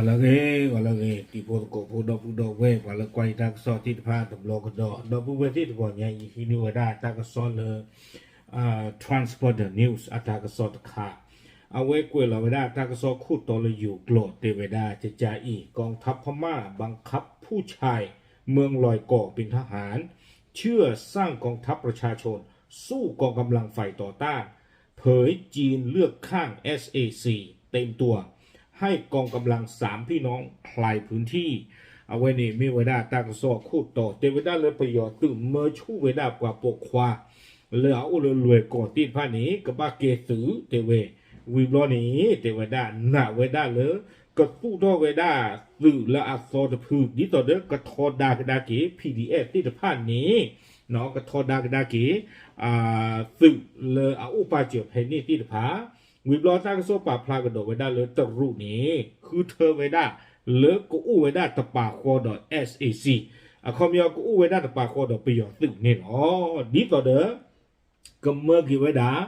လၢအဂ့ၤ ဂီၤလၢအဂ့ၤ တံၤဖိသကိးဖိ ဒီပုၢ်ဒီဝဲၢ် ပှၤလၢကွၢ်ယတၢ်ကစီၣ်သ့ၣ်တဖၣ်တဘျီကဒီး ဒီပုၢ်ဝဲၢ်သ့ၣ်တဖၣ်ညါ ယဟံးန့ၢ်ဝဲဒၣ်တၢ်ကစီၣ်လၢ Transporter News အတၢ်ကစီၣ်တခါ အဝဲကွဲးလီၤဝဲဒၣ်တၢ်ကစီၣ်ခိၣ်တီလၢယိၤကျိာ်တဲဝဲဒၣ် ကကၤအံၤ กองทัพพม่าบังคับผู้ชายเมืองลอยก่อเป็นทหาร เชื่อสร้างกองทัพประชาชน สู้กองกำลังฝ่ายต่อต้าน เผยจีนเลือกข้าง เอสเอซี เต็มตัว ให้กองกำลังสามพี่น้องคลายพื้นที่ အဝဲန့ၣ်မ့ၢ်ဝဲဒၣ်တၢ်ကစီၣ်ခိၣ်တီ တဲဝဲဒၣ်လၢပယီၤသုးမၢဆူၣ်ဝဲဒၣ်ပှၤပိာ်ခွါ လၢအအိၣ်လၢလွဲၢ်ကီၢ်သ့ၣ်တဖၣ်န့ၣ် ကဘၣ်ကဲသုးတဲဝဲ ဝံၤဘျီန့ၣ် တဲဝဲဒၣ်နာ်ဝဲဒၣ်လၢ ကသူၣ်ထီၣ်ဝဲဒၣ်သုးလၢအသီတဖု ဒ်သိးဒီးကထီဒါကဒါက့ၤ PDF သ့ၣ်တဖၣ်န့ၣ် ကထီဒါကဒါက့ၤ သုးလၢအအိၣ်ပာ်စၢၤဖဲန့ၣ်သ့ၣ်တဖၣ် ဝံၤဘျီတၢ်ကစီၣ်ပာ်ဖျါကဒီးဝဲဒၣ်လၢတရူးန့ၣ် ဃုထၢဝဲဒၣ် လၢကအိၣ်ဝဲဒၣ်တပာ်ဃီဒီး SAC အခီပညီကအိၣ်ဝဲဒၣ်တပာ်ဃီဒီးပယီၤသုးန့ၣ်လီၤ. ဒ်သိးဒီး ကမၢက့ၤဝဲဒၣ်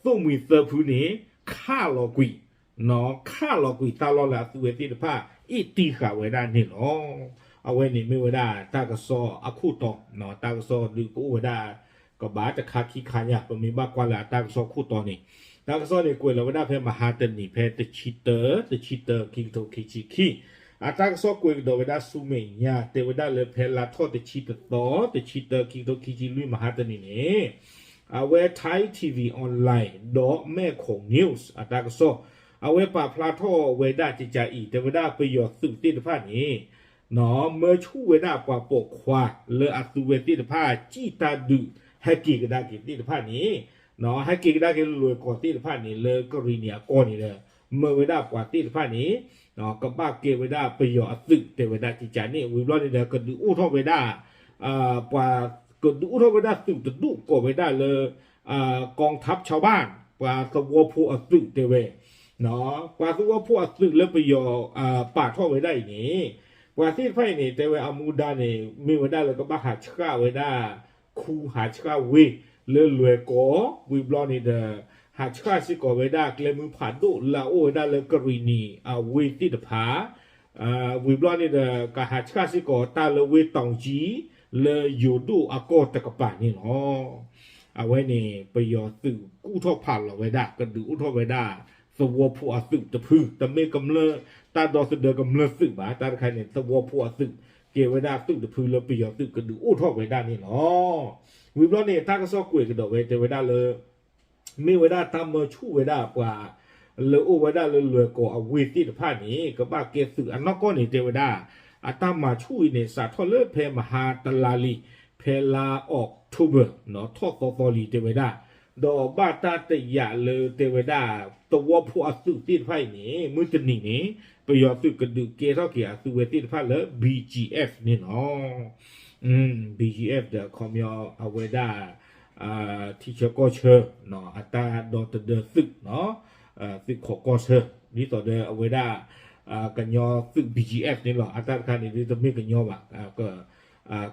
သိၣ်မှံၤသၢဖုန့ၣ် ခးလီၤကွံာ် ခးလီၤကွံာ်တၢ်လီၢ်လၢအသုးဝဲသ့ၣ်တဖၣ် အ့ၣ်တံၢ်ဃာ်ဝဲဒၣ်န့ၣ်လီၤ. အဝဲန့ၣ်မ့ၢ်ဝဲဒၣ်တၢ်ကစီၣ်အခိၣ်တီ, တၢ်ကစီၣ်ဒုးကအိၣ်ဝဲဒၣ် ကဘၣ်တခါခံခါညါ ပမ့ၢ်ဘၣ်ကွၢ်လၢအတၢ်ကစီၣ်ခိၣ်တီန့ၣ်, တၢ်ကစီၣ်န့ၣ်ကွဲးလီၤဝဲဒၣ်ဖဲမဟါတနံၤ ဖဲတဆံတၢ, တဆံတၢ ခံကထိခံဆံခံ, အတၢ်ကစီၣ်ကွဲးကဒီးဝဲဒၣ်ဆူမဲာ်ညါ တဲဝဲဒၣ်လၢဖဲလါထီၣ်တဆံတသီ, တဆံတၢ ခံကထိခံဆံလွံၢ် မဟါတနံၤန့ၣ် အဝဲ Thai TV Online ဒီး မဲၢ်ခိၣ် News အတၢ်ကစီၣ်, အဝဲပာ်ဖျါထီၣ်ဝဲဒၣ်ကကးအံၤ တဲဝဲဒၣ်ပယီၤသုးသ့ၣ်တဖၣ်န့ၣ် မၢဆူၣ်ဝဲဒၣ်ပှၤပိာ်ခွါလၢအသုးဝဲသ့ၣ်တဖၣ် စံၣ်တၢ်ဒုး ဟဲက့ၤကဒါက့ၤသ့ၣ်တဖၣ်န့ၣ်, ဟဲက့ၤကဒါက့ၤလၢလွဲၢ်ကီၢ်သ့ၣ်တဖၣ်န့ၣ် လၢကရံၣ်နံၣ်အကီၢ်န့ၣ်ဒီး မၢဝဲဒၣ်ပှၤသ့ၣ်တဖၣ်န့ၣ် ကဘၣ်ကဲဝဲဒၣ်ပယီၤအသုး တဲဝဲဒၣ်ကကးန့ၣ် ဝံၤဘျီန့ၣ်ဒီး ကဒုးအိၣ်ထီၣ်ဝဲဒၣ် ပှၤ ကဒုးအိၣ်ထီၣ်ဝဲဒၣ်သုးတဒူၣ်ကိးဝဲဒၣ်လၢ กองทัพชาวบ้าน ပှၤသဝီဖိအသုးတဲဝဲ, ပှၤသဝီဖိအသုးလၢပယီၤ ပာ်ထီၣ်ဝဲဒၣ်အံၤန့ၣ်, ပှၤသ့ၣ်တဖၣ်အံၤန့ၣ် တဲဝဲအမူဒါန့ၣ် မ့ၢ်ဝဲဒၣ်လၢကဘၣ်ဟးဆှၣ်ဝဲဒၣ် ခူဟးဆှၣ်ဝ့ၢ်လၢလွဲၢ်ကီၢ်, ဝံၤဘျီန့ၣ်ဒီး ဟးဆှၣ်စ့ၢ်ကီးဝဲဒၣ်ကျဲမုၢ်ဖးဒိၣ်လၢအအိၣ်ဝဲဒၣ်လၢကရံၣ်နံၣ်အဝ့ၢ်သ့ၣ်တဖၣ် ဝံၤဘျီန့ၣ်ဒီး ကဟးဆှၣ်စ့ၢ်ကီးတၢ်လၢဝ့ၢ်တီၤကၠံ လၢယိၤဒိၣ်အကီၢ်တကပၤန့ၣ်လီၤ. အဝဲန့ၣ် ပယီၤသုးကူၣ်ထီၣ်ဖးလီၤဝဲဒၣ် ကဒုးအိၣ်ထီၣ်ဝဲဒၣ် သဝီဖိအသုးတဖု, တမ့ၢ်ကမျၢၢ် တၢ်ဒီသဒၢကမျၢၢ်သုးဘၣ်, တၢ်တခါန့ၣ် သဝီဖိအသုး ကဲဝဲဒၣ်သုးတဖုလၢပယီၤသုးကဒုးအိၣ်ထီၣ်ဝဲဒၣ်န့ၣ်လီၤ. ဝံၤဘျီန့ၣ် တၢ်ကစီၣ်ကွဲးကဒီးဝဲတဲဝဲဒၣ်လၢ မ့ၢ်ဝဲဒၣ်တၢ်မၢဆူၣ်ဝဲဒၣ်ပှၤ လၢအိၣ်ဝဲဒၣ်လၢလွဲၢ်ကီၢ်အဝ့ၢ်သ့ၣ်တဖၣ်န့ၣ် ကဘၣ်ကဲသုးအနီၢ်ကီၢ်န့ၣ် တဲဝဲဒၣ် အတၢ်မၤဆူၣ်အံၤန့ၣ် စးထီၣ်လၢဖဲမဟါတလါလံ, ဖဲလါ October ထီၣ်သီသီလံ တဲဝဲဒၣ်, ဒီးဘၣ်တၢ်တယာ်လၢတဲဝဲဒၣ် သဝီဖိအသုးသ့ၣ်တဖၣ်အံၤန့ၣ် မုၢ်တနံၤန့ၣ် ပယီၤသုးကဒုးကဲထီၣ်က့ၤအသုးဝဲသ့ၣ်တဖၣ်လၢ BGF န့ၣ်လီၤ. BGF ဒီးအခီပညီအဝဲဒၣ် ထံဆၢကီၢ်ဆၢ အတၢ်ဒီသဒၢသုး သုးခိးကီၢ်ဆၢ ဒ်သိးဒီးအဝဲဒၣ် ကညီသုး BGF န့ၣ်လီၤ. အတၢ်တခါန့ၣ်ဒ်တမ့ၢ်ကညီဘၣ်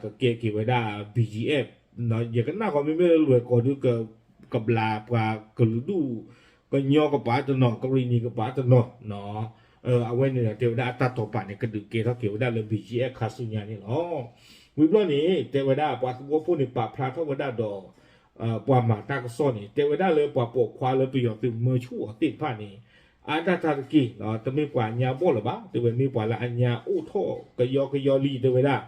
ကကဲက့ၤဝဲဒၣ် BGF, ယကနၣ်ဃီမ့မ့ၢ်လၢလွဲၢ်ကီၢ်ဒုး ကဘျးပှၤကလုာ်ဒူၣ် ကညီကပၤတနီၤ ကရံၣ်နံၣ်ကပၤတနီၤ အဝဲန့ၣ်ဒီးတဲဝဲဒၣ်အတၢ်တိာ်ပာ်န့ၣ် ကဒုးကဲထီၣ်က့ၤဝဲဒၣ်လၢ BGF ခါဆူညါန့ၣ်လီၤ. ဝံၤဘျီန့ၣ် တဲဝဲဒၣ်ပှၤသဝီဖိန့ၣ် ပာ်ဖျါထီၣ်ဝဲဒၣ်ဒီး ပှၤမၤတၢ်ကစီၣ်န့ၣ် တဲဝဲဒၣ်လၢပှၤပိာ်ခွါလၢပယီၤသုးမၢဆူၣ်အီၤသ့ၣ်တဖၣ်န့ၣ် အါဒၣ်တၢ်တက့ၢ် တမ့ၢ်ပှၤညါဘီၣ်လၢၤဘၣ် တဲဝဲမ့ၢ်ပှၤလၢအညါအိၣ်ထီၣ်ကယီကယီလံ တဲဝဲဒၣ်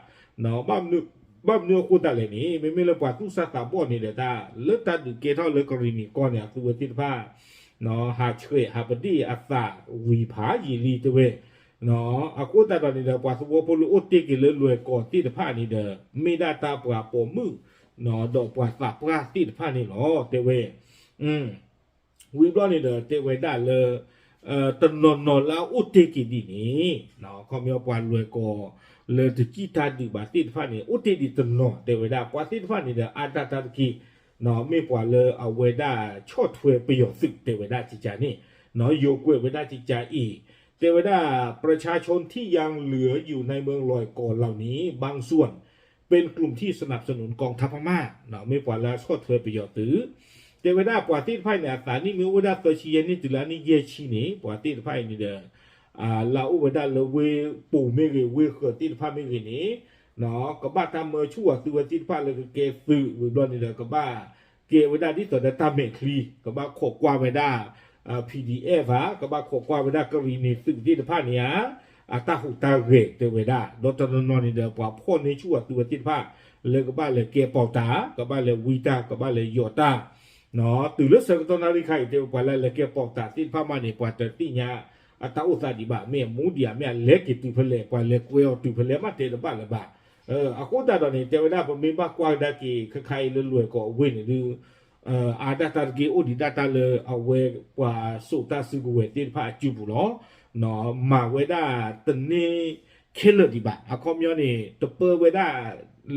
ဘၣ်မနုၤအဃိသတးလဲၣ်န့ၣ် မ့မ့ၢ်လၢပှၤသူၣ်စၢ်သးဘီၣ်န့ၣ်ဒီးတၢ် လၢတၢ်ဒုးကဲထီၣ်လၢကရံၣ်နံၣ်ကီၢ်န့ၣ် အသုးဝဲသ့ၣ်တဖၣ် ဟးဆှဲးဟးပဒ့ၣ်အသးဝံၤဖးယံာ်လံ တဲဝဲ အဃိသတးဒီးန့ၣ်ဒီး ပှၤသဝီဖိလၢအိၣ်တ့ၢ်က့ၤလၢလွဲၢ်ကီၢ်သ့ၣ်တဖၣ်န့ၣ်ဒီး မ့ၢ်ဒၣ်တၢ်ပှၤပိာ်မုၣ် ဒီးပှၤသးပှၢ်သ့ၣ်တဖၣ်န့ၣ်လီၤ တဲဝဲ ဝံၤဘျီန့ၣ်ဒီး တဲဝဲဒၣ်လၢ တနီၤနီၤလၢအအိၣ်တ့ၢ်က့ၤဒ်န့ၣ် ခီပညီပှၤလွဲၢ်ကီၢ်လၢတစံၣ်တၢ်ဒုးဘၣ်သ့ၣ်တဖၣ်န့ၣ် အိၣ်တ့ၢ်ဒံးတနီၤ တဲဝဲဒၣ် ပှၤသ့ၣ်တဖၣ်န့ၣ်ဒီး အါဒၣ်တၢ်တက့ၢ် မ့ၢ်ပှၤလၢအဝဲဒၣ်ဆီၣ်ထွဲပယီၤသုး တဲဝဲဒၣ်ကကးန့ၣ် ယိၤကွဲးဝဲဒၣ်ကကးအံၤ တဲဝဲဒၣ် ประชาชนที่ยังเหลืออยู่ในเมืองลอยก่อเหล่านี้บางส่วน เป็นกลุ่มที่สนับสนุนกองทัพพม่า မ့ၢ်ပှၤလၢအဆီၣ်ထွဲပယီၤသုး တဲဝဲဒၣ်ပှၤသ့ၣ်တဖၣ်အံၤန့ၣ် အသးနံၣ်မ့ၢ်အိၣ်ဝဲဒၣ်သၢဆံယဲၢ်နံၣ်တုၤလၢအနံၣ်ယဲၢ်ဆံန့ၣ် ပှၤသ့ၣ်တဖၣ်အံၤန့ၣ်ဒီး လၢအအိၣ်ဝဲဒၣ်လၢဝ့ၢ်ပူၤမ့ၢ်ဂ့ၤ ဝ့ၢ်ဃၢၤသ့ၣ်တဖၣ်မ့ၢ်ဂ့ၤန့ၣ် ကဘၣ်တၢ်မၢဆူၣ်အသုဝဲသ့ၣ်တဖၣ်လၢကကဲသုး ဝံၤဘျီန့ၣ်ဒီး ကဘၣ်ကဲဝဲဒၣ်ဒ်သိးဒီးတၢ်မဲာ်ချံ ကဘၣ်ခိးကွၢ်ဝဲဒၣ် PDF ဧါ, ကဘၣ်ခိးကွၢ်ဝဲဒၣ်ကရံၣ်နံၤသုးသ့ၣ်တဖၣ်န့ၣ်ဧါ, အတၢ်ဟူးတၢ်ဂဲၤတဲဝဲဒၣ် ဒီးတနီၤနီၤန့ၣ်ဒီး ပှၤဖီၣ်န့ၢ်ဆူၣ်အသုဝဲသ့ၣ်တဖၣ် လၢကဘၣ်လဲၤကဲပိာ်တာ် ကဘၣ်လဲၤဝံတၢ် ကဘၣ်လဲၤယီၤတၢ် တုၤလၢဆၢကတီၢ်နၣ်ရံၣ်ခါအံၤ တဲဝဲပှၤလၢလဲၤကဲပိာ်တာ်သ့ၣ်တဖၣ်မးန့ၣ် ပှၤတသ့ၣ်ညါအတၢ်အိၣ်သးဒံးဘၣ် မ့ၢ်အမူဒံးဧါ မ့ၢ်အလဲၤက့ၤတုၤဖဲလဲၣ် ပှၤလဲၤကွဲအီၤတုၤဖဲလဲၣ်မးတဲတဘၣ်လၢၤဘၣ်. အဃိသတးဒီးန့ၣ် တဲဝဲဒၣ်ပမ့ၢ်ဘၣ်ကွၢ်ကဒါက့ၤ ခဲခါအံၤလၢလွဲၢ်ကီၢ်အဝ့ၢ်န့ၣ်ဒုး အါဒၣ်တၢ်တက့ၢ် အိၣ်ဒံးဒၣ်တၢ်လၢအဝဲပှၤစိာ်တၢ်စုကဝဲၤသ့ၣ်တဖၣ်အစုပူၤလီၤ. မၤဝဲဒၣ်တန့ၢ်ခဲလၢာ်ဒံးဘၣ် အခီပညီန့ၣ် တပၢဝဲဒၣ်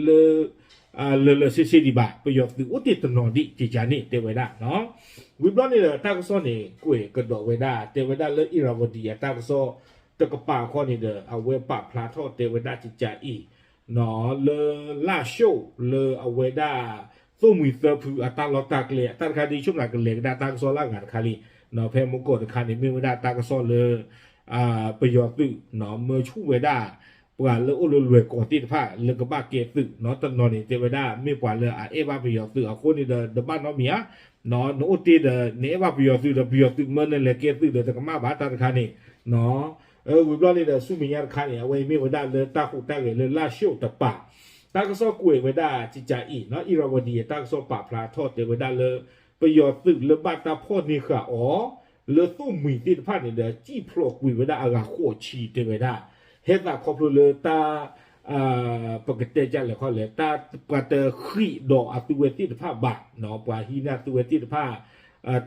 လၢ လၢာ်လၢာ်ဆ့ဆ့ဒံးဘၣ် ပယီၤသုးအိၣ်တ့ၢ်တနီၤဒံးကကန့ၣ် တဲဝဲဒၣ် ဝံၤဘျီန့ၣ်ဒီး တၢ်ကစီၣ်န့ၣ် ကွဲးကဒီးဝဲဒၣ် တဲဝဲဒၣ်လၢ Irrawaddy အတၢ်ကစီၣ်တကပၤဃီန့ၣ်ဒီး အဝဲပာ်ဖျါထီၣ်တဲဝဲဒၣ်ကကအံၤ လၢလၢၢ်ၡိၣ် လၢအဝဲဒၣ် သိၣ်မှံၤသၢဖုအတၢ်လီၢ်တၢ်ကျဲ အတၢ်တခါဒ်ဆိကမိၣ်ကလဲၤကဒါတၢ်ကစီၣ်လၢအဂၤတခါလံ ဖဲမုၢ်ကီၢ်တခါန့ၣ် မ့ၢ်ဝဲဒၣ်တၢ်ကစီၣ်လၢ ပယီၤသုး မၢဆူၣ်ဝဲဒၣ် ပှၤလၢအိၣ်လၢလွဲၢ်ကီၢ်သ့ၣ်တဖၣ် လၢကဘၣ်ကဲသုး တနီၤန့ၣ် တဲဝဲဒၣ် မ့ၢ်ပှၤလၢအအဲၣ်ဘၣ်ပယီၤသုးအဃိန့ၣ်ဒီး တဘၣ်နီတမံၤဧါ နအိၣ်တ့ၢ်ဒီး နအဲၣ်ဘၣ်ပယီၤသုးဒီး ပယီၤသုးမၢနလဲၤကဲသုးဒီး တကမၣ်ဘၣ်တၢ်တခါန့ၣ် ဝံၤဘျီန့ၣ်ဒီး ဆူမဲာ်ညါတခါန့ၣ် အဝဲအံၤမ့ၢ်ဝဲဒၣ်လၢတၢ်ဟူးတၢ်ဂဲၤလၢလၢၢ်ၡိၣ်တပၤ တၢ်ကစီၣ်ကွဲးဝဲဒၣ်ကကအံၤ Irrawaddy အတၢ်ကစီၣ်ပာ်ဖျါထီၣ်တဲဝဲဒၣ်လၢ ပယီၤသုးလၢဘၣ်တၢ်ဖီၣ်န့ၢ်ဃာ်အီၤ လၢသိၣ်မှံၤသ့ၣ်တဖၣ်န့ၣ်ဒီး စံၣ်ဖျိးကွံာ်ဝဲဒၣ်အဂၤဃိးဆံတဲဝဲဒၣ် ဟဲသးခီဖျိလၢတၢ် ပကတဲဒ်လဲၣ်ခီလဲၣ် တၢ်ပှၤတဃံးဒီးအသုဝဲသ့ၣ်တဖၣ်ဘၣ် ပှၤဟံးန့ၢ်အသုဝဲသ့ၣ်တဖၣ်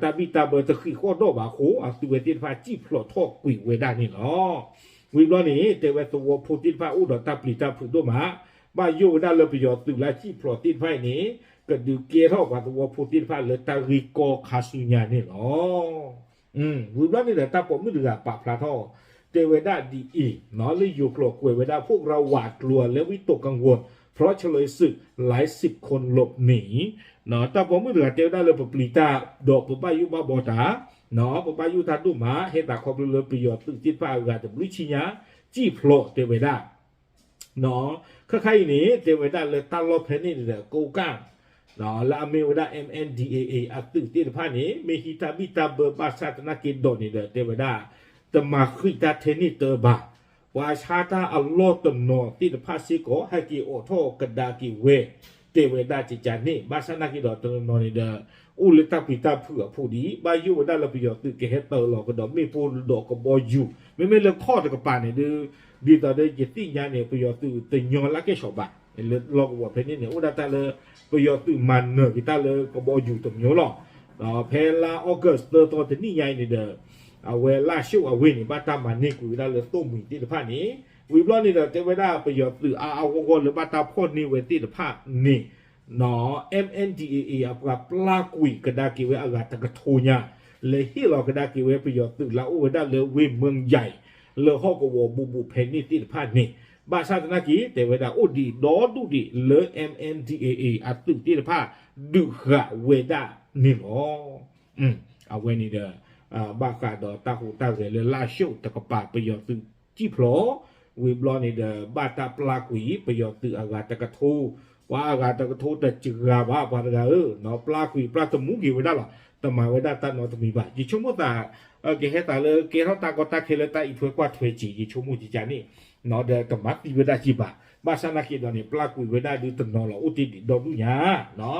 တၢ်ဘံၣ်တၢ်ဘၢတဃံးဃီၣ်ဒီးဘၣ်အဃိ အသုဝဲသ့ၣ်တဖၣ်စံၣ်ဖျိးထီၣ်ကွံာ်ဝဲဒၣ်န့ၣ်လီၤ. ဝံၤဘျီန့ၣ် တဲဝဲသဝီဖိသ့ၣ်တဖၣ်အိၣ်ဒီးတၢ်ပျံၤတၢ်ဖုးဒိၣ်မး ဘၣ်ယိၣ်ဝဲဒၣ်လၢပယီၤသုးလၢအစံၣ်ဖျိးသ့ၣ်တဖၣ်အံၤန့ၣ် ကဒုးကဲထီၣ်ပှၤသဝီဖိသ့ၣ်တဖၣ်လၢတၢ်ဂ့ၢ်ကီခါဆူညါန့ၣ်လီၤ. ဝံၤဘျီန့ၣ်ဒီး တၢ်ပိာ်မုၣ်တဂၤပာ်ဖျါထီၣ် တဲဝဲဒၣ်ဒ်အံၤ လၢယိၤကျိာ်ကွဲးဝဲဒၣ် พวกเราหวาดกลัวและวิตกกังวลเพราะเฉลยศึก หลายสิบคนหลบหนี တၢ်ပိာ်မုၣ်တဂၤတဲဝဲဒၣ်လၢပပျံၤတၢ်ဒီးပဘၣ်ယိၣ်ဘၣ်ဘီတၢ် ပဘၣ်ယိၣ်တၢ်ဒိၣ်မး ဟဲသးခီဖျိလၢပယီၤသုးသ့ၣ်တဖၣ်အဂၤတဘျုးဆံညါ စံၣ်ဖျိးတဲဝဲဒၣ် ခဲခါအံၤန့ၣ် တဲဝဲဒၣ်လၢတၢ်လီၢ်ဖဲန့ၣ်ဒီး ကိးကၣ် လၢအမ့ၢ်ဝဲဒၣ် M N D A A အသုးသ့ၣ်တဖၣ်န့ၣ် မ့ၢ်ဟံးတၢ်ဘံၣ်တၢ်ဘၢဘၣ်ဆၣ်သနာ်က့ဒီးန့ၣ်ဒီး တဲဝဲဒၣ် တမၤဃံးတၢ်ထဲန့ၣ်တၢဘၣ်. ပှၤဆါတၢ်အလီၢ်တနီၤသ့ၣ်တဖၣ်စ့ၢ်ကီး ဟဲက့ၤအိးထီၣ်ကဒါက့ၤဝဲ တဲဝဲဒၣ်ကကန့ၣ် ဘၣ်ဆၣ်သနာ်က့ဒီးတနီၤနီၤန့ၣ်ဒီး အိၣ်လၢတၢ်ပျံၤတၢ်ဖုးအဖီဒံး ဘၣ်ယိၣ်ဝဲဒၣ်လၢပယီၤသုးကဟဲတၢၤလီၤကဒီးမ့ၣ်ပိၢ်ဒီးကဘီယူၤ မ့မ့ၢ်လၢခီၣ်တကပၤန့ၣ်ဒုး ဒ်သိးဒီးယသ့ၣ်ညါန့ၣ် ပယီၤသုးတညီလၢကဲၣ်ဆိးဘၣ် လၢလီၢ်ကဝီၤဖဲန့ၣ်န့ၣ် အိၣ်ဒၣ်တၢ်လၢ ပယီၤသုးမၤနၢၤက့ၤတၢ်လၢကဘီယူၤတမံၤလီၤ. ဖဲလါ August သၢသီတနံၣ်ညါအံၤန့ၣ်ဒီး အဝဲလၢၢ်ၡိၣ်အဝ့ၢ်န့ၣ် ဘၣ်တၢ်မၤန့ၢ်ကွံာ်ဝဲဒၣ်လၢသိၣ်မှံၤသ့ၣ်တဖၣ်န့ၣ် ဝံၤဘျီန့ၣ်ဒီး တဲဝဲဒၣ်ပယီၤသုးအါအါဂီၢ်ဂီၢ်လၢဘၣ်တၢ်ဖီၣ်န့ၢ်ဝဲသ့ၣ်တဖၣ်န့ၣ် M N D A A အပှၤပျၢ်ကွံာ်ကဒါက့ၤဝဲအဂၤတကထိညါ လဲၤဟ့ၣ်လီၤကဒါက့ၤဝဲပယီၤသုးလၢအအိၣ်ဝဲဒၣ်လၢဝ့ၢ်မၢယၤ လၢဟီၣ်ကဝီၤဘူးဘူးဖဲန့ၣ်သ့ၣ်တဖၣ်န့ၣ် ဘၣ်ဆၣ်သနာ်က့ တဲဝဲဒၣ်အိၣ်ဒံးဒီဒူၣ်ဒံးလၢ M N D A A အသုးသ့ၣ်တဖၣ် ဒုးဃာ်ဝဲဒၣ်န့ၣ်လီၤ. အဝဲန့ၣ်ဒီး ဘၣ်ဃးဒီးတၢ်ဟူးတၢ်ဂဲၤလၢလၢၢ်ၡိၣ်တကပၤပယီၤသုးစံၣ်ဖျိး ဝံၤဘျီန့ၣ်ဒီး ဘၣ်တၢ်ပျၢ်ကွံာ် ပယီၤသုးအဂၤတကထိ ပှၤအဂၤတကထိတစှၤဘၣ် ပှၤတဂၤဧၢ, ပျၢ်ကွံာ်ပျၢ်တမူက့ၤဝဲဒၣ်လီၤ. တမၤဝဲဒၣ်တၢ်နီတမံၤဘၣ်. ယဆိကမိၣ်သး ကဟဲသးလၢကဲထီၣ်တၢ်ကီတၢ်ခဲလၢတၢ်အံးထွဲကွၢ်ထွဲက့ၤ ယဆိကမိၣ်ကကန့ၣ် ဒီးတမၤသံဝဲဒၣ်က့ၤဘၣ်. ဘၣ်ဆၣ်သနာ်က့ဒီးန့ၣ် ပျၢ်ကွံာ်ဝဲဒၣ်ဒုးတနီၤလီၤ အိၣ်တ့ၢ်ဒံးဒီဒူၣ်ညါ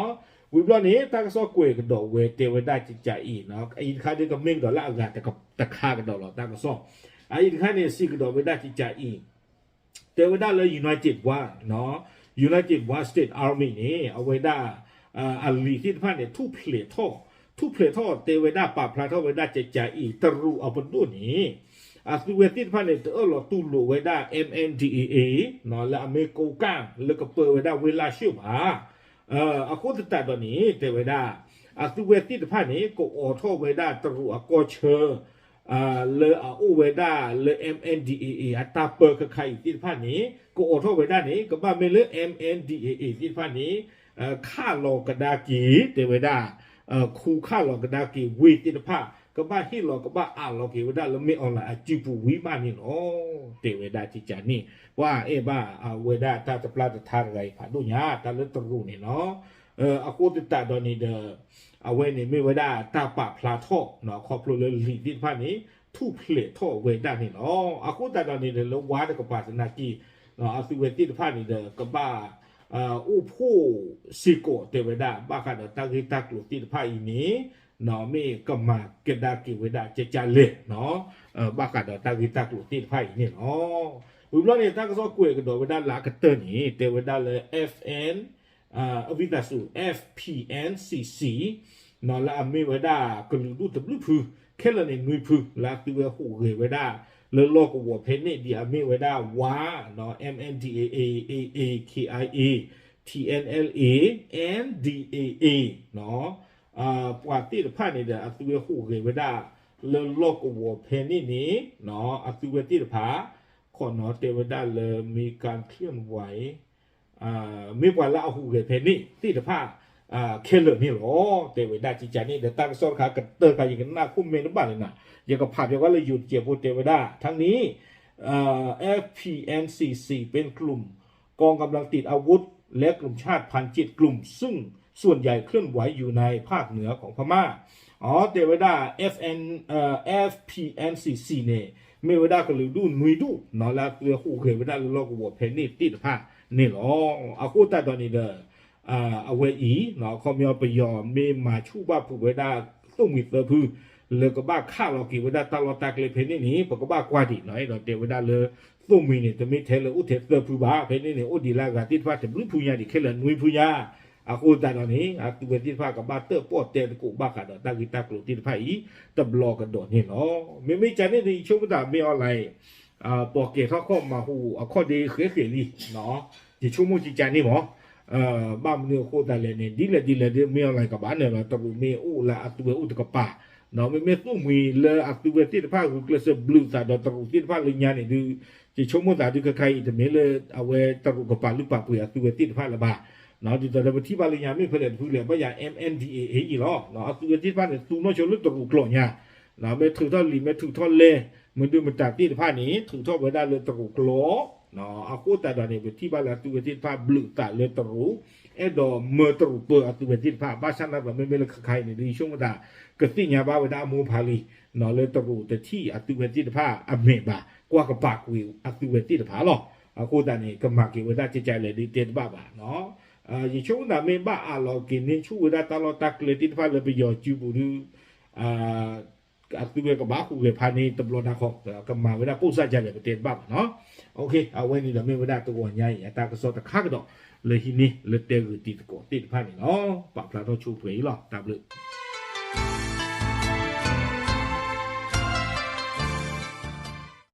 ဝံၤဘျီန့ၣ် တၢ်ကစီၣ်ကွဲးကဒီးဝဲတဲဝဲဒၣ်ကကအံၤ, အအံၤတခါဒုးကမ့ၢ်ကဒီးလၢအဂၤတခါကဒီးလီၤ တၢ်ကစီၣ်, အအံၤတခါန့ၣ် စံးကဒီးဝဲဒၣ်ကကအံၤ, တဲဝဲဒၣ်လၢ United One, United One State Army န့ၣ် အဝဲဒၣ် အလံာ်သ့ၣ်တဖၣ်န့ၣ် ထူၣ်ဖျဲးထီၣ်, ထူၣ်ဖျဲးထီၣ်တဲဝဲဒၣ်ပာ်ဖျါထီၣ်ဝဲဒၣ်ကကအံၤ တရူးအပဒိၣ်န့ၣ် အသုဝဲသ့ၣ်တဖၣ်န့ၣ် တအၢၣ်လီၤတူၢ်လိာ်ဝဲဒၣ် M N D A A လၢအမ့ၢ်ကိးကၣ် လၢကပၢဝဲဒၣ်ဝ့ၢ်လၢၢ်ၡိၣ်ဘၣ်. အဃိသတးဒီးန့ၣ် တဲဝဲဒၣ် အသုဝဲသ့ၣ်တဖၣ်န့ၣ် ကအိးထီၣ်ဝဲဒၣ်တရူးအကီၢ်ဆၢ လၢအအိၣ်ဝဲဒၣ်လၢ M N D A A အတၢ်ပၢခဲခါအံၤသ့ၣ်တဖၣ်န့ၣ် ကအိးထီၣ်ဝဲဒၣ်န့ၣ် ကဘၣ်မ့ၢ်လၢ M N D A A သ့ၣ်တဖၣ်န့ၣ် ခးလီၤကဒါက့ၤ တဲဝဲဒၣ် ခူခးလီၤကဒါက့ၤဝ့ၢ်သ့ၣ်တဖၣ် ကဘၣ်ဟ့ၣ်လီၤ ကဘၣ်အးလီၤက့ၤဝဲဒၣ်လၢ မင်းအောင်လှိုင် အစုပူၤဝံၤမးန့ၣ်လီၤ. တဲဝဲဒၣ်ကကန့ၣ် ပှၤအဲၣ်ဘၣ်အဝဲဒၣ်တၢ်တပျၢ်တထါတဂၤအံၤဖးဒိၣ်ညါ တၢ်လၢတရူးန့ၣ်လီၤ. အဃိသတးဒီးန့ၣ်ဒီး အဝဲန့ၣ်မ့ၢ်ဝဲဒၣ်တၢ်ပာ်ဖျါထီၣ် ခီဖျိလၢလံာ်သ့ၣ်တဖၣ်န့ၣ် ထူၣ်ဖျဲးထီၣ်ဝဲဒၣ်န့ၣ်လီၤ. အဃိသတးဒီးန့ၣ်ဒီး လၢဝါတကပၤသနာ်က့ အသုဝဲသ့ၣ်တဖၣ်န့ၣ်ဒီး ကဘၣ် အိၣ်ဖှိၣ်စ့ၢ်ကီးတဲဝဲဒၣ် ဘၣ်ဃးဒီးတၢ်ဂ့ၢ်တၢ်ကျိၤသ့ၣ်တဖၣ်အံၤန့ၣ် မ့ၢ်ကမၤကဒါက့ၤဝဲဒၣ်ကကလဲၣ် ဘၣ်ဃးဒီးတၢ်ဂ့ၢ်တၢ်ကျိၤသ့ၣ်တဖၣ်အံၤန့ၣ်လီၤ. ဝံၤဘျီန့ၣ် တၢ်ကစီၣ်ကွဲးကဒီးဝဲဒၣ်လၢအကတၢၢ်န့ၣ် တဲဝဲဒၣ်လၢ F N အဝံသးစူၤ F P N C C လၢအမ့ၢ်ဝဲဒၣ်ကလုာ်ဒူၣ်တဘျုးဖု ခဲလၢာ်န့ၣ်နွံဖု လၢအသုဝဲဟူးဂဲၤဝဲဒၣ် လၢလီၢ်ကဝီၤဖဲန့ၣ်ဒ်အမ့ၢ်ဝဲဒၣ် ဝါ M N D A A, A A K I A, T N L A, N D A A ပှၤသ့ၣ်တဖၣ်န့ၣ်ဒီး အသုဝဲဟူးဂဲၤဝဲဒၣ် လၢလီၢ်ကဝီၤဖဲန့ၣ်န့ၣ် အသုဝဲသ့ၣ်တဖၣ် ခိးနီၤတဲဝဲဒၣ်လၢ မ့ၢ်ကၣ်ချၢၣ်ဝဲ မ့ၢ်ပှၤလၢအဟူးဂဲၤဖဲန့ၣ်သ့ၣ်တဖၣ် ခဲလၢာ်န့ၣ်လီၤ. တဲဝဲဒၣ်ကကန့ၣ်ဒီး တၢ်ကစီၣ်တခါကတၢၢ်ခါ ယကနၣ်ခိၣ်မဲတဘၣ်လၢနၤ ယကဖးပျီဝဲလၢယိၤတစဲးဖိ တဲဝဲဒၣ် ทั้งนี้ F P N C C เป็นกลุ่มกองกำลังติดอาวุธและกลุ่มชาติพันเจ็ดกลุ่ม ซึ่งส่วนใหญ่เคลื่อนไหวอยู่ในภาคเหนือของพม่า อ๋อ တဲဝဲဒၣ် F N F P N C C န့ၣ် မ့ၢ်ဝဲဒၣ်ကလုာ်ဒူၣ်နွံဒူၣ်နီၤ လၢအသုဝဲဟူးဂဲၤဝဲဒၣ်လၢလီၢ်ကဝီၤဖဲန့ၣ်သ့ၣ်တဖၣ်န့ၣ်လီၤ. အဃိသတးဒီးန့ၣ်ဒီး အဝဲအံၤ အခီပညီပယီၤမ့ၢ်မၤဆူၣ်ဘၣ်ဖုးဝဲဒၣ် သိၣ်မှံၤသၢဖု လၢကဘၣ်ခးလီၤက့ၤဝဲဒၣ်တၢ်လီၢ်တၢ်ကျဲဖဲန့ၣ်န့ၣ် ပကဘၣ်ကွၢ်ဒံးနီၤ အဲၣ်ဒိးတဲဝဲဒၣ်လၢ သိၣ်မှံၤန့ၣ် တမ့ၢ်ထဲလၢအိၣ်ထဲသၢဖုဘၣ် ဖဲန့ၣ်န့ၣ် အိၣ်ဒံးလၢအဂၤသ့ၣ်တဖၣ်တဘျုးဖုညါဒံး ခဲလၢာ်နွံဖုညါ အဃိသတးဒီးန့ၣ် အသုဝဲသ့ၣ်တဖၣ်ကဘၣ်တၢၣ်ပီၣ်တဲသကိးဘၣ်ဃးဒီးတၢ်ဂ့ၢ်တၢ်ကျိၤသ့ၣ်တဖၣ်အံၤ တဘျီကဒီးန့ၣ်လီၤ. မ့မ့ၢ်ကန့ၣ်ဒီး ယဆိကမိၣ်သး မင်းအောင်လှိုင် ပီၣ်ကဲၤထီၣ်ခီၣ်မၤဟူးအခီၣ်ဒ့ဃဲးဃဲးလံ ယဆိကမိၣ်ကကန့ၣ်မး ဘၣ်မနုၤအဃိသတးလဲၣ်န့ၣ် ဒ်လဲၣ်ဒ်လဲၣ်ဒီး မင်းအောင်လှိုင် ကဘၣ်နုာ်လီၤ တရူးမ့ၢ်အိၣ်လၢအသုဝဲအိၣ်တကပၤ မ့မ့ၢ်သိၣ်မှံၤလၢအသုဝဲသ့ၣ်တဖၣ်ဂုာ်ကျဲးစၢးဘျုးသးဒီးတရူးသ့ၣ်တဖၣ်လၢညါန့ၣ်ဒုး ယဆိကမိၣ်သးဒုးခဲခါအံၤ တမ့ၢ်လၢအဝဲတရူးကပာ်လုၢ်ပာ်ပှ့ၤအသုဝဲသ့ၣ်တဖၣ်လၢၤဘၣ် ဒ်သိးဒီးပထံၣ်ဘၣ်လၢညါမ့ၢ်ဖဲလဲၣ်တဖုလဲၣ် ဘၣ်ယၤ M N D A A အံၤလီၤ အသုဝဲသ့ၣ်တဖၣ်န့ၣ် သူနီၢ်ဆိလၢတရူးကျိာ်ညါ မ့ၢ်ထုးထီၣ်လံာ် မ့ၢ်ထုးထီၣ်လဲ မဒုမတၤသ့ၣ်တဖၣ်န့ၣ် ထုးထီၣ်ဝဲဒၣ်လၢတရူးကျိာ် အဃိသတးဒီးန့ၣ် ပထံၣ်ဘၣ်လၢအသုဝဲသ့ၣ်တဖၣ်ဘျုးသးလၢတရူး အဲၣ်ဒိးမၢတရူးပၢအသုဝဲသ့ၣ်တဖၣ် ဘၣ်ဆၣ်နာ်က့ မ့မ့ၢ်လၢခဲခါအံၤန့ၣ်ဒုး ယဆိကမိၣ်သး ကသ့ၣ်ညါဘၣ်ဝဲဒၣ်အမိၢ်ဖးလံ လၢတရူးတထံၣ်အသုဝဲသ့ၣ်တဖၣ်အမဲာ်ဘၣ် ကွၢ်ကပာ်ကွံာ်အသုဝဲသ့ၣ်တဖၣ်လီၤ. အဃိသတးန့ၣ် ကမၤက့ၤဝဲဒၣ်ကကလဲၣ်ဒုးတဲတဘၣ်ဘၣ် ယဆိကမိၣ်သးမ့ၢ်ဘၣ်အးလီၤက့ၤန့ၢ်ဆူၣ်ဝဲဒၣ်တၢ်လီၢ်တၢ်ကျဲသ့ၣ်တဖၣ်လၢပယီၤစုပူၤဒုး အသုဝဲကဘၣ်ဟူးဂဲၤဖးန့ၢ်တဘျီဒၣ်ခီ ကမၤဝဲဒၣ်ပိၢ်စၢ်ဒ်လဲၣ် ပတဲတဘၣ်ဘၣ်နီၤ. အဝဲန့ၣ်ဒီးမ့ၢ်ဝဲဒၣ်တဂီၤညါအံၤ အတၢ်ကစီၣ်တခါကဒီး လၢဟံးန့ၢ်လၢတဲဂုာ်တံၤသကိးသ့ၣ်တဖၣ်န့ၣ်လီၤ. ပာ်ဖျါထီၣ်ဆိပှဲၤအံၤလီၤ. တၢ်ဘျုး